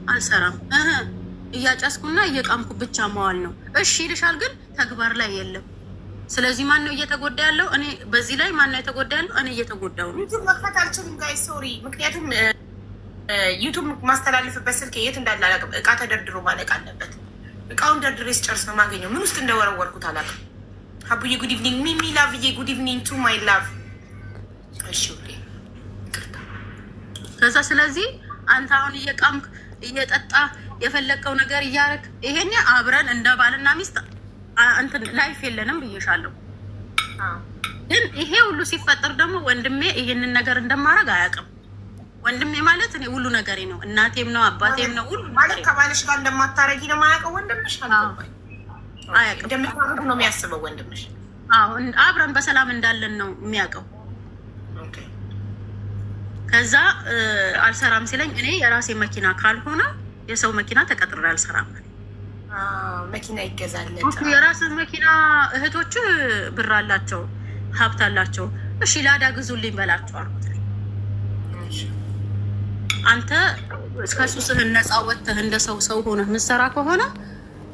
አልሰራም እህ እያጨስኩና እየቃምኩ ብቻ መዋል ነው። እሺ ይልሻል፣ ግን ተግባር ላይ የለም። ስለዚህ ማን ነው እየተጎዳ ያለው? እኔ በዚህ ላይ ማን ነው የተጎዳ ያለው? እኔ እየተጎዳው ነው። YouTube መክፈት አልችልም guys፣ sorry። ምክንያቱም YouTube ማስተላልፍበት ስልክ የት እንዳለ አላውቅም። እቃ ተደርድሮ ማለቅ አለበት። እቃውን ደርድሬ ስጨርስ ነው ማገኘው። ምን ውስጥ እንደወረወርኩት አላውቅም። ሀቡዬ good evening፣ ሚሚ love ዬ good evening to my love። እሺ ውዴ ይቅርታ። ከዛ ስለዚህ አንተ አሁን እየቃምክ እየጠጣ የፈለግከው ነገር እያረክ ይሄኔ አብረን እንደ ባልና ሚስት እንትን life የለንም ብዬሻለሁ። ግን ይሄ ሁሉ ሲፈጠር ደግሞ ወንድሜ ይሄንን ነገር እንደማደርግ አያውቅም። ወንድሜ ማለት እኔ ሁሉ ነገሬ ነው። እናቴም ነው፣ አባቴም ነው፣ ሁሉ ማለት ከባልሽ ጋር እንደማታረጊ ነው የማያውቀው ወንድምሽ? አልገባኝ። አያውቅም። እንደምታረጉ ነው የሚያስበው ወንድምሽ? አዎ፣ አብረን በሰላም እንዳለን ነው የሚያውቀው። ከዛ አልሰራም ሲለኝ እኔ የራሴ መኪና ካልሆነ የሰው መኪና ተቀጥሬ አልሰራም። መኪና ይገዛለት። የራስህ መኪና፣ እህቶች ብር አላቸው፣ ሀብት አላቸው። እሺ ላዳ ግዙልኝ በላቸው አልኩት። አንተ ከሱስህን ነፃ ወጥተህ እንደ ሰው ሰው ሆነህ ምሰራ ከሆነ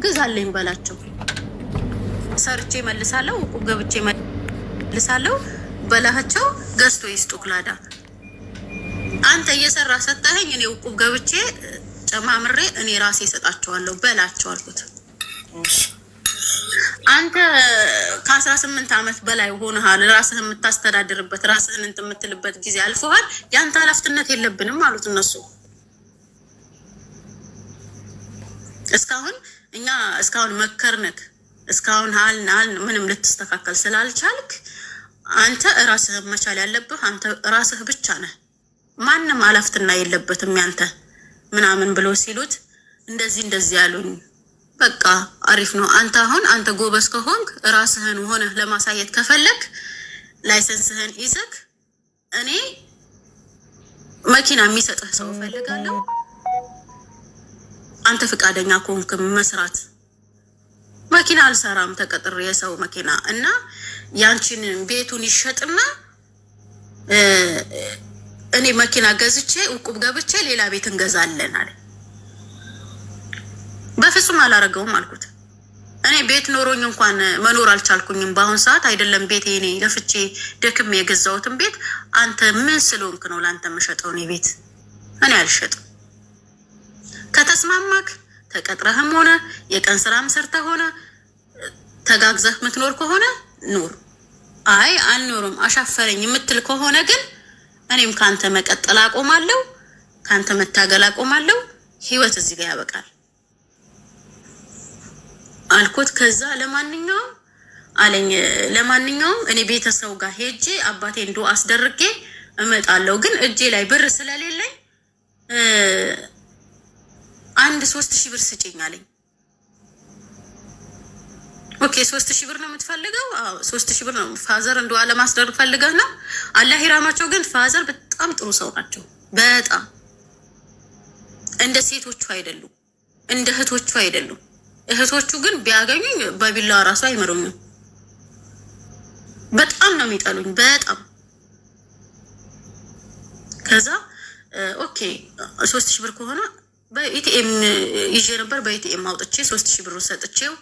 ግዛልኝ በላቸው። ሰርቼ መልሳለሁ፣ እቁብ ገብቼ መልሳለሁ በላቸው። ገዝቶ ይስጡክ ላዳ። አንተ እየሰራ ሰጠኸኝ፣ እኔ እቁብ ገብቼ ጨማምሬ እኔ ራሴ እሰጣቸዋለሁ በላቸው አልኩት። አንተ ከ18 ዓመት በላይ ሆነሃል። ራስህን የምታስተዳድርበት፣ ራስህን እንትን የምትልበት ጊዜ አልፈዋል። የአንተ ኃላፊነት የለብንም አሉት እነሱ። እስካሁን እኛ እስካሁን መከርንክ፣ እስካሁን አልን አልን፣ ምንም ልትስተካከል ስላልቻልክ አንተ ራስህን መቻል ያለብህ አንተ ራስህ ብቻ ነህ። ማንም ኃላፊነት የለበትም ያንተ ምናምን ብሎ ሲሉት እንደዚህ እንደዚህ ያሉኝ፣ በቃ አሪፍ ነው። አንተ አሁን አንተ ጎበዝ ከሆንክ፣ ራስህን ሆነህ ለማሳየት ከፈለግ license ህን ይዘህ እኔ መኪና የሚሰጥህ ሰው እፈልጋለሁ። አንተ ፈቃደኛ ከሆንክ መስራት፣ መኪና አልሰራም ተቀጥሬ የሰው መኪና፣ እና ያንቺን ቤቱን ይሸጥና እኔ መኪና ገዝቼ እቁብ ገብቼ ሌላ ቤት እንገዛለን አለ። በፍጹም አላረገውም አልኩት። እኔ ቤት ኖሮኝ እንኳን መኖር አልቻልኩኝም። በአሁን ሰዓት አይደለም ቤት፣ እኔ ለፍቼ ደክሜ የገዛሁትን ቤት አንተ ምን ስለሆንክ ነው ለአንተ የምሸጠው? እኔ ቤት እኔ አልሸጥም። ከተስማማክ ተቀጥረህም ሆነ የቀን ስራም ሰርተህ ሆነ ተጋግዘህ የምትኖር ከሆነ ኑር። አይ አልኖርም አሻፈረኝ የምትል ከሆነ ግን እኔም ከአንተ መቀጠል አቆማለሁ፣ ከአንተ መታገል አቆማለሁ። ህይወት እዚህ ጋር ያበቃል አልኩት። ከዛ ለማንኛውም አለኝ፣ ለማንኛውም እኔ ቤተሰው ጋር ሄጄ አባቴ እንዶ አስደርጌ እመጣለሁ፣ ግን እጄ ላይ ብር ስለሌለኝ አንድ 3000 ብር ስጭኝ አለኝ። Okay፣ 3000 ብር ነው የምትፈልገው? አዎ፣ 3000 ብር ነው። Father እንደ ለማስደረግ ፈልገህ ነው? አላህ ይራማቸው። ግን father በጣም ጥሩ ሰው ናቸው። በጣም እንደ ሴቶቹ አይደሉም፣ እንደ እህቶቹ አይደሉም። እህቶቹ ግን ቢያገኙኝ በቢላዋ ራሱ አይምሩኝም። በጣም ነው የሚጠሉኝ፣ በጣም። ከዛ okay፣ 3000 ብር ከሆነ በ ATM ይዤ ነበር። በ ATM አውጥቼ 3000 ብር ሰጥቼው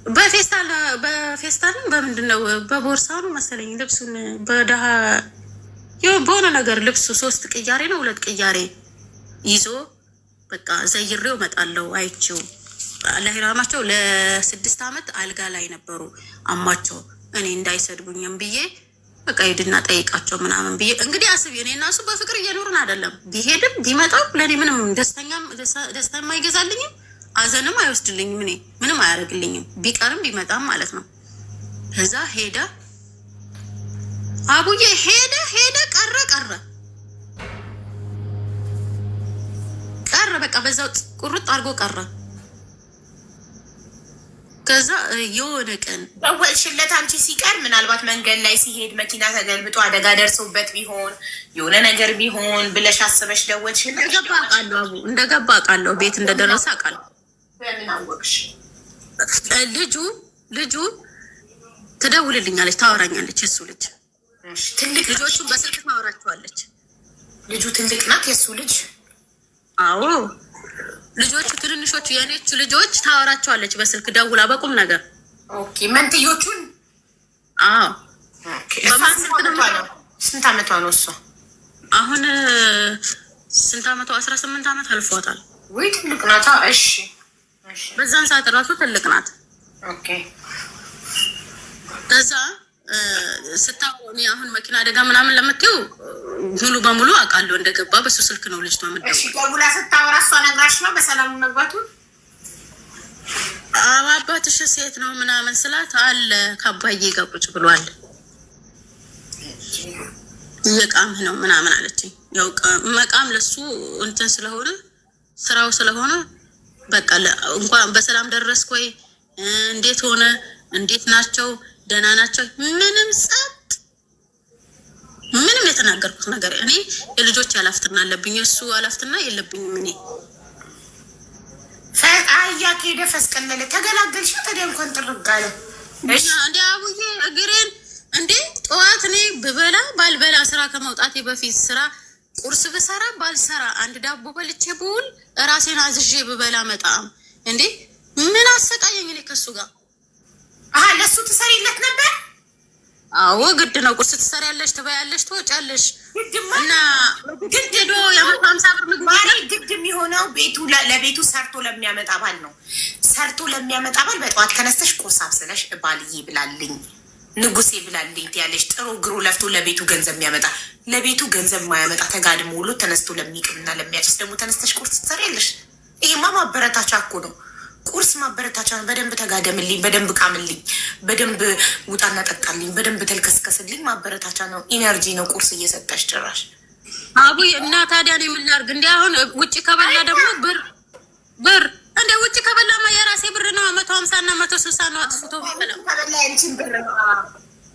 በፌስታል፣ በፌስታል በምንድን ነው፣ በቦርሳ ነው መሰለኝ፣ ልብሱን በደሃ በሆነ ነገር ልብሱ ሶስት ቅያሬ ነው ሁለት ቅያሬ ይዞ በቃ ዘይሬው እመጣለሁ አይቼው። አላህ ይርሐማቸው፣ ለ6 ዓመት አልጋ ላይ ነበሩ አሟቸው። እኔ እንዳይሰድቡኝም ብዬ በቃ ሂድና ጠይቃቸው ምናምን ብዬ። እንግዲህ አስቢ፣ እኔ እና እሱ በፍቅር እየኖርን አይደለም። ቢሄድም ቢመጣም ለእኔ ምንም ደስታ አይገዛልኝም፣ አዘንም አይወስድልኝም፣ እኔ ምንም አያደርግልኝም። ቢቀርም ቢመጣም ማለት ነው። ከዛ ሄደ አቡዬ፣ ሄደ ሄደ፣ ቀረ ቀረ ቀረ፣ በቃ በዛው ቁርጥ አድርጎ ቀረ። ከዛ የሆነ ቀን ደወልሽለት አንቺ ሲቀር? ምናልባት መንገድ ላይ ሲሄድ መኪና ተገልብጦ አደጋ ደርሶበት ቢሆን፣ የሆነ ነገር ቢሆን ብለሽ አስበሽ ደወልሽለት? እንደገባ አውቃለሁ፣ አቡ፣ እንደገባ አውቃለሁ፣ ቤት እንደደረሰ አውቃለሁ። በምን አወቅሽ? ልጁ ትደውልልኛለች፣ ታወራኛለች። የእሱ ልጅ ትልቅ ልጆቹን በስልክ ታወራቸዋለች። ልጁ ትልቅ ናት የእሱ ልጅ? አዎ ልጆቹ ትንንሾቹ የኔቹ ልጆች ታወራቸዋለች በስልክ ደውላ በቁም ነገር። Okay፣ መንትዮቹን። አዎ። Okay። በማን ስልክ ነው? ስንት አመቷ ነው እሷ? አሁን ስንት አመቷ? 18 አመት አልፏታል። ወይ ትልቅ ናታ። እሺ። በዛን ሰዓት እራሱ ትልቅ ናት። Okay። ከዛ ስታወሪ አሁን መኪና አደጋ ምናምን ለምትይው ሙሉ በሙሉ አውቃለሁ እንደገባ፣ በሱ ስልክ ነው ልጅቷ የምትደውለው። ደውላ ስታወራ እሷ ነግራሽ ነው በሰላም መግባቱ? አባትሽ ሴት ነው ምናምን ስላት አለ ከአባዬ ጋር ቁጭ ብሏል፣ እየቃምህ ነው ምናምን አለችኝ። ያው መቃም ለሱ እንትን ስለሆነ፣ ስራው ስለሆነ በቃ እንኳን በሰላም ደረስክ ወይ፣ እንዴት ሆነ፣ እንዴት ናቸው፣ ደህና ናቸው፣ ምንም ጸጥ፣ ምንም የተናገርኩት ነገር፣ እኔ የልጆች ኃላፊነት አለብኝ፣ እሱ ኃላፊነት የለብኝም እኔ። አህያ ከሄደ ፈስ ቀለለ። ተገላገልሽ። ታዲያ እንኳን ጥርግ አለ። እንደ አቡዬ እግሬን እንዴ፣ ጠዋት እኔ ብበላ ባልበላ፣ ስራ ከመውጣቴ በፊት ስራ ቁርስ ብሰራ ባልሰራ፣ አንድ ዳቦ በልቼ ብውል፣ ራሴን አዝዤ ብበላ መጣም እንዴ ምን አሰቃየኝ እኔ ከሱ ጋር። ለእሱ ትሰሪለት ነበር? አዎ ግድ ነው። ቁርስ ትሰሪያለሽ፣ ትበያለሽ፣ ትወጫለሽ። እና ግድ ሄዶ የ150 ብር ምግብ ማሪ፣ ግድ የሚሆነው ቤቱ ለቤቱ ሰርቶ ለሚያመጣ ባል ነው። ሰርቶ ለሚያመጣ ባል በጠዋት ተነስተሽ ቁርስ አብስለሽ ባልዬ ብላልኝ፣ ንጉሴ ብላልኝ ትያለሽ። ጥሩ ግሩ ለፍቶ ለቤቱ ገንዘብ የሚያመጣ፣ ለቤቱ ገንዘብ የማያመጣ ተጋድሞ ውሎ ተነስቶ ለሚቅምና ለሚያጭስ ደግሞ ተነስተሽ ቁርስ ትሰሪያለሽ። ይሄማ ማበረታቻ እኮ ነው። ቁርስ ማበረታቻ ነው። በደንብ ተጋደምልኝ፣ በደንብ ቃምልኝ፣ በደንብ ውጣና ጠጣልኝ፣ በደንብ ተልከስከስልኝ ማበረታቻ ነው። Energy ነው ቁርስ እየሰጠሽ ጭራሽ። አቡዬ፣ እና ታዲያ ነው ምን ላድርግ? እንዲ አሁን ውጭ ከበላ ደግሞ ብር ብር፣ እንደ ውጭ ከበላማ የራሴ ብር ነው። 150 እና 160 ነው አጥፍቶ ከበላ ያንቺን ብር ነው።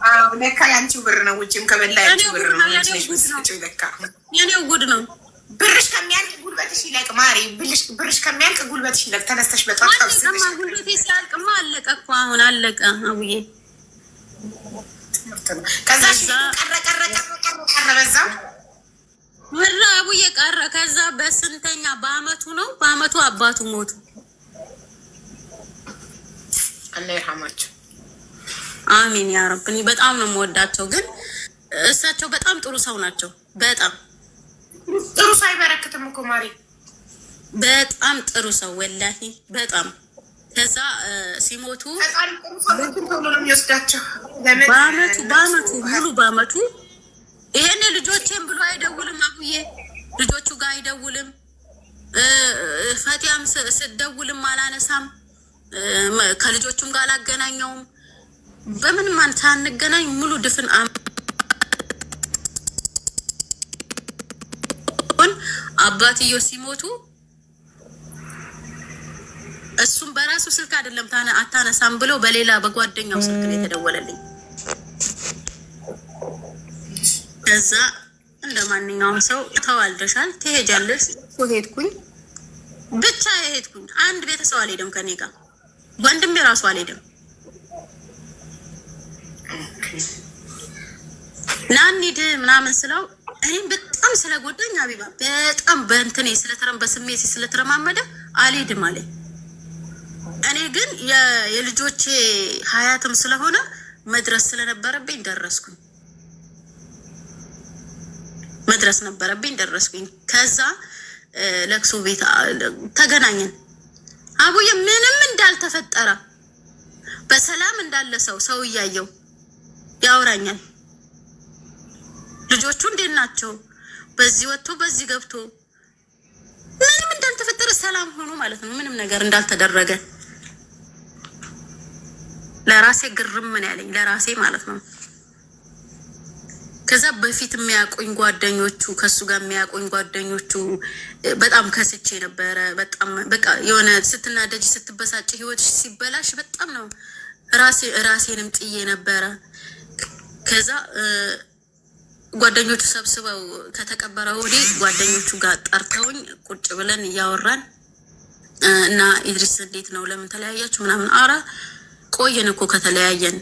አዎ ለካ ያንቺው ብር ነው። ውጭም ከበላ ያንቺው ብር ነው። ለካ የኔው ጉድ ነው። ብርሽ ከሚያልቅ ጉልበትሽ ይለቅ ማሪ። ብርሽ ከሚያልቅ ጉልበትሽ ይለቅ። ተነስተሽ በጠዋት አለቀማ። ጉልበቴ ሲያልቅማ አለቀ እኮ፣ አሁን አለቀ አቡዬ። ከዛ ቀረ ቀረ ቀረ ቀረ ቀረ በዛው። ምራ አቡዬ ቀረ። ከዛ በስንተኛ በአመቱ ነው፣ በአመቱ አባቱ ሞቱ። አላህ ይርሐማቸው። አሚን ያ ረብ። እኔ በጣም ነው የምወዳቸው፣ ግን እሳቸው በጣም ጥሩ ሰው ናቸው። በጣም ጥሩ ሰው አይበረክትም እኮ ማሪ። በጣም ጥሩ ሰው ወላሂ በጣም። ከዛ ሲሞቱ ፈጣሪ ጥሩ ሰዎችን ቶሎ ነው የሚወስዳቸው። በአመቱ በአመቱ ሙሉ በአመቱ ይሄኔ ልጆቼን ብሎ አይደውልም አቡዬ፣ ልጆቹ ጋር አይደውልም። ፈቲያም ስደውልም አላነሳም። ከልጆቹም ጋር አላገናኘውም። በምንም ሳንገናኝ ሙሉ ድፍን አባትየው ሲሞቱ እሱም በራሱ ስልክ አይደለም አታነሳም ብሎ በሌላ በጓደኛው ስልክ ነው የተደወለልኝ። ከዛ እንደ ማንኛውም ሰው ተዋልደሻል፣ ትሄጃለሽ። ሄድኩኝ፣ ብቻ ሄድኩኝ። አንድ ቤተሰብ አልሄደም ከኔ ጋር፣ ወንድሜ ራሱ አልሄደም። ና እንሂድ ምናምን ስለው እኔም በጣም ስለጎዳኝ አቢባ፣ በጣም በእንትኔ ስለተረም በስሜቴ ስለተረማመደ አልሄድም አለኝ። እኔ ግን የልጆቼ ሀያትም ስለሆነ መድረስ ስለነበረብኝ ደረስኩኝ። መድረስ ነበረብኝ፣ ደረስኩኝ። ከዛ ለቅሶ ቤት ተገናኘን። አቡዬ ምንም እንዳልተፈጠረ በሰላም እንዳለ ሰው ሰው እያየው ያወራኛል። ልጆቹ እንዴት ናቸው? በዚህ ወጥቶ በዚህ ገብቶ ምንም እንዳልተፈጠረ ሰላም ሆኖ ማለት ነው። ምንም ነገር እንዳልተደረገ ለራሴ ግርም ምን ያለኝ ለራሴ ማለት ነው። ከዛ በፊት የሚያውቁኝ ጓደኞቹ፣ ከሱ ጋር የሚያውቁኝ ጓደኞቹ፣ በጣም ከስቼ ነበረ። በጣም በቃ የሆነ ስትናደጅ ስትበሳጭ ህይወትሽ ሲበላሽ በጣም ነው፣ ራሴ ራሴንም ጥዬ ነበረ። ከዛ ጓደኞቹ ሰብስበው ከተቀበረ ወዲህ ጓደኞቹ ጋር ጠርተውኝ ቁጭ ብለን እያወራን እና ኢድሪስ እንዴት ነው፣ ለምን ተለያያችሁ ምናምን። አረ ቆየን እኮ ከተለያየን።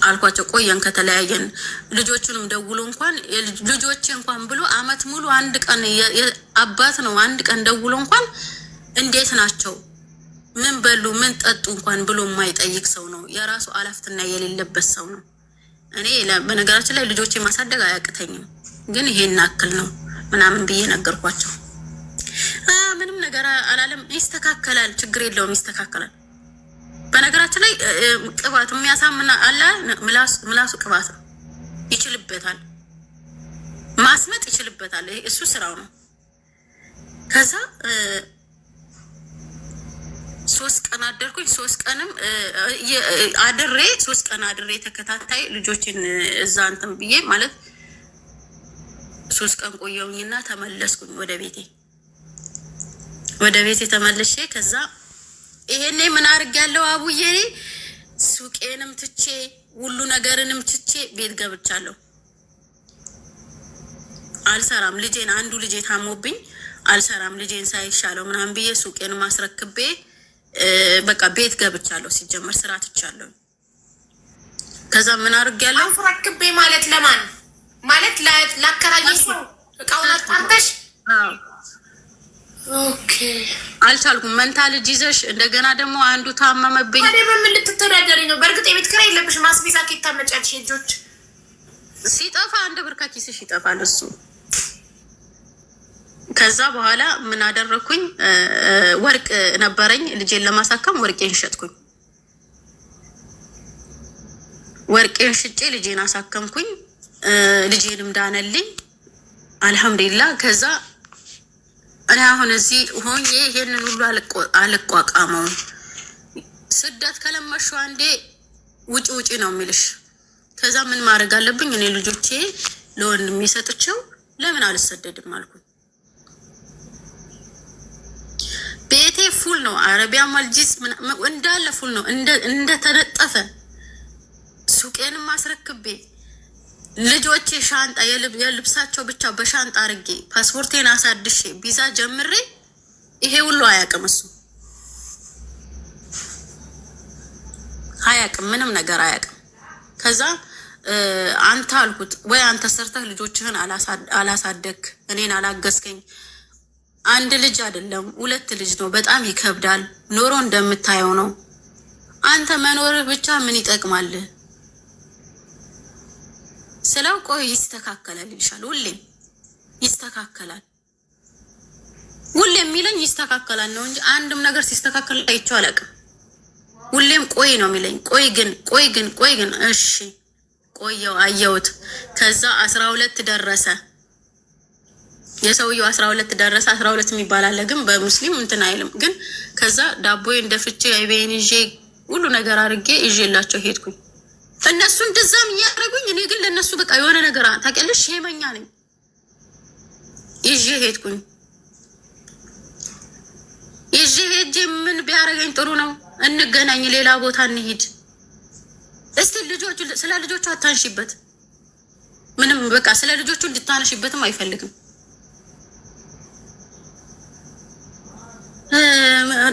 አልኳቸው። ቆየን ከተለያየን፣ ልጆቹንም ደውሎ እንኳን ልጆቼ እንኳን ብሎ አመት ሙሉ አንድ ቀን አባት ነው አንድ ቀን ደውሎ እንኳን እንዴት ናቸው፣ ምን በሉ፣ ምን ጠጡ እንኳን ብሎ የማይጠይቅ ሰው ነው። የራሱ አላፍትና የሌለበት ሰው ነው። እኔ በነገራችን ላይ ልጆቼ ማሳደግ አያቅተኝም፣ ግን ይሄን አክል ነው ምናምን ብዬ ነገርኳቸው። ምንም ነገር አላለም። ይስተካከላል፣ ችግር የለውም፣ ይስተካከላል። በነገራችን ላይ ቅባት የሚያሳምና አለ፣ ምላሱ ቅባት ነው፣ ይችልበታል፣ ማስመጥ ይችልበታል። እሱ ስራው ነው። ከዛ 3 ቀን አደርኩኝ። 3 ቀንም አድሬ 3 ቀን አድሬ ተከታታይ ልጆችን እዛ እንትን ብዬ ማለት 3 ቀን ቆየሁኝና ተመለስኩኝ ወደ ቤቴ። ወደ ቤቴ ተመልሼ ከዛ ይሄኔ ምን አድርጌያለሁ አቡዬ፣ ሱቄንም ትቼ ሁሉ ነገርንም ትቼ ቤት ገብቻለሁ። አልሰራም፣ ልጄን አንዱ ልጄ ታሞብኝ አልሰራም፣ ልጄን ሳይሻለው ምናምን ብዬ ሱቄን ማስረክቤ በቃ ቤት ገብቻለሁ። ሲጀመር ስራ ትቻለሁ። ከዛ ምን አድርጌያለሁ? አስረክቤ ማለት ለማን ማለት? ላከራየሽ ሰው እቃውን አጣርተሽ? Okay። አልቻልኩም። መንታ ልጅ ይዘሽ እንደገና ደግሞ አንዱ ታመመብኝ። ታዲያ በምን ልትተዳደሪ ነው? በእርግጥ የቤት ኪራይ የለብሽም። አስቤዛ ከየት ታመጫለሽ? ልጆች ሲጠፋ አንድ ብር ከኪስሽ ይጠፋል እሱ። ከዛ በኋላ ምን አደረግኩኝ? ወርቅ ነበረኝ ልጄን ለማሳከም ወርቄን ሸጥኩኝ። ወርቄን ሽጬ ልጄን አሳከምኩኝ። ልጄንም ዳነልኝ፣ አልሐምዱሊላ። ከዛ እኔ አሁን እዚህ ሆኜ ይሄንን ሁሉ አልቋቋመውም። ስደት ከለመሽው አንዴ ውጪ ውጪ ነው የሚልሽ። ከዛ ምን ማድረግ አለብኝ እኔ? ልጆቼ ለወንድሜ ሰጥቼው ለምን አልሰደድም አልኩኝ። ቤቴ full ነው። አረቢያ መልጂስ እንዳለ full ነው እንደተነጠፈ። ሱቄንም አስረክቤ ልጆቼ ሻንጣ የልብሳቸው ብቻ በሻንጣ አርጌ ፓስፖርቴን አሳድሼ ቪዛ ጀምሬ ይሄ ሁሉ አያውቅም፣ እሱ አያውቅም፣ ምንም ነገር አያውቅም። ከዛ አንተ አልኩት ወይ አንተ ሰርተህ ልጆችህን አላሳደግክ፣ እኔን አላገዝከኝ። አንድ ልጅ አይደለም ሁለት ልጅ ነው። በጣም ይከብዳል። ኖሮ እንደምታየው ነው። አንተ መኖርህ ብቻ ምን ይጠቅማል ስለው ቆይ ይስተካከላል ይልሻል። ሁሌም ይስተካከላል፣ ሁሌም የሚለኝ ይስተካከላል ነው እንጂ አንድም ነገር ሲስተካከል አይቼው አላውቅም። ሁሌም ቆይ ነው የሚለኝ። ቆይ ግን፣ ቆይ ግን፣ ቆይ ግን። እሺ ቆየው፣ አየሁት። ከዛ 12 ደረሰ። የሰውየው 12 ደረሰ። 12 የሚባል አለ ግን በሙስሊም እንትን አይልም። ግን ከዛ ዳቦዬን ደፍቼ አይቤን ይዤ ሁሉ ነገር አድርጌ ይዤላቸው ሄድኩኝ። እነሱ እንደዛም እያደረጉኝ እኔ ግን ለእነሱ በቃ የሆነ ነገር ታውቂያለሽ፣ ሼመኛ ነኝ። ይዤ ሄድኩኝ። ይዤ ሄጄ ምን ቢያደርገኝ ጥሩ ነው? እንገናኝ፣ ሌላ ቦታ እንሂድ። እስቲ ልጆቹ ስለ ልጆቹ አታንሺበት፣ ምንም በቃ ስለ ልጆቹ እንድታነሺበትም አይፈልግም።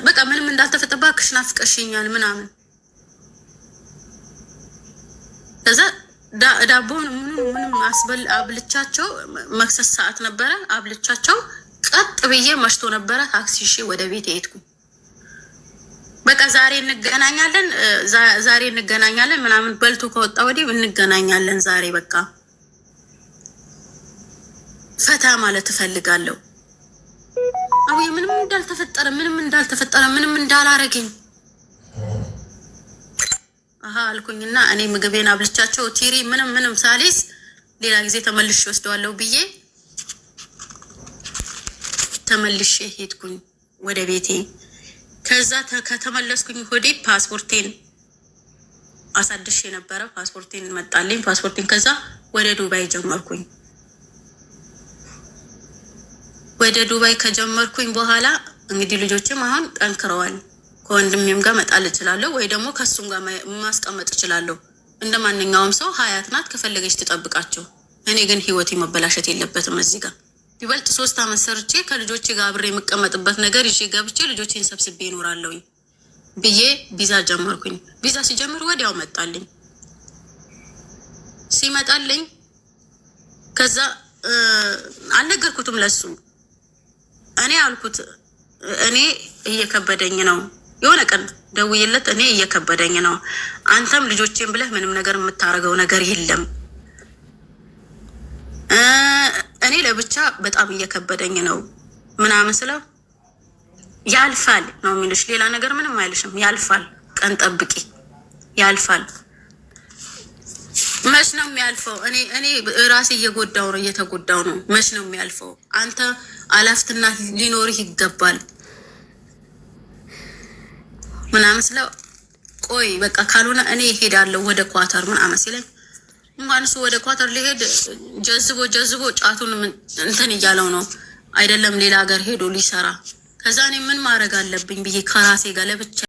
በቃ ምንም እንዳልተፈጠረ እባክሽ ናፍቀሽኛል ምናምን። ከዛ ዳቦን ምንም አስበል አብልቻቸው፣ መክሰስ ሰዓት ነበረ፣ አብልቻቸው ቀጥ ብዬ መሽቶ ነበረ። ታክሲ ይዤ ወደ ቤት ሄድኩ። በቃ ዛሬ እንገናኛለን፣ ዛሬ እንገናኛለን ምናምን በልቶ ከወጣ ወዲህ እንገናኛለን ዛሬ በቃ ፈታ ማለት እፈልጋለሁ። አቡዬ ምንም እንዳልተፈጠረ፣ ምንም እንዳልተፈጠረ፣ ምንም እንዳላረገኝ አሀ አልኩኝና እኔ ምግቤን አብልቻቸው ቲሪ ምንም ምንም ሳሊስ ሌላ ጊዜ ተመልሼ ወስደዋለሁ ብዬ ተመልሼ ሄድኩኝ ወደ ቤቴ። ከዛ ከተመለስኩኝ ሆዴ ፓስፖርቴን አሳድሼ ነበረ። ፓስፖርቴን መጣልኝ። ፓስፖርቴን ከዛ ወደ ዱባይ ጀመርኩኝ። ወደ ዱባይ ከጀመርኩኝ በኋላ እንግዲህ ልጆችም አሁን ጠንክረዋል። ከወንድሜም ጋር መጣል እችላለሁ ወይ ደግሞ ከእሱም ጋር ማስቀመጥ እችላለሁ። እንደ ማንኛውም ሰው ሀያት ናት፣ ከፈለገች ትጠብቃቸው። እኔ ግን ህይወቴ መበላሸት የለበትም። እዚህ ጋር ቢበልጥ 3 ዓመት ሰርቼ ከልጆቼ ጋር አብሬ የምቀመጥበት ነገር ይዤ ገብቼ ልጆቼን ሰብስቤ ይኖራለሁኝ ብዬ ቪዛ ጀመርኩኝ። ቪዛ ሲጀምር ወዲያው መጣልኝ። ሲመጣልኝ ከዛ አልነገርኩትም ለሱ። እኔ አልኩት እኔ እየከበደኝ ነው። የሆነ ቀን ደውዬለት እኔ እየከበደኝ ነው፣ አንተም ልጆቼን ብለህ ምንም ነገር የምታደርገው ነገር የለም፣ እኔ ለብቻ በጣም እየከበደኝ ነው ምናምን ስለው ያልፋል ነው የሚልሽ። ሌላ ነገር ምንም አይልሽም። ያልፋል፣ ቀን ጠብቂ፣ ያልፋል። መች ነው የሚያልፈው? እኔ ራሴ እየጎዳው ነው እየተጎዳው ነው። መች ነው የሚያልፈው? አንተ አላፍትና ሊኖርህ ይገባል ምናምን ስለው ቆይ በቃ ካልሆነ እኔ እሄዳለሁ ወደ ኳተር ምናምን ሲለኝ እንኳን እሱ ወደ ኳተር ሊሄድ ጀዝቦ ጀዝቦ ጫቱን እንትን እያለው ነው አይደለም ሌላ ሀገር ሄዶ ሊሰራ። ከዛ እኔ ምን ማድረግ አለብኝ ብዬ ከራሴ ጋር ለብቻ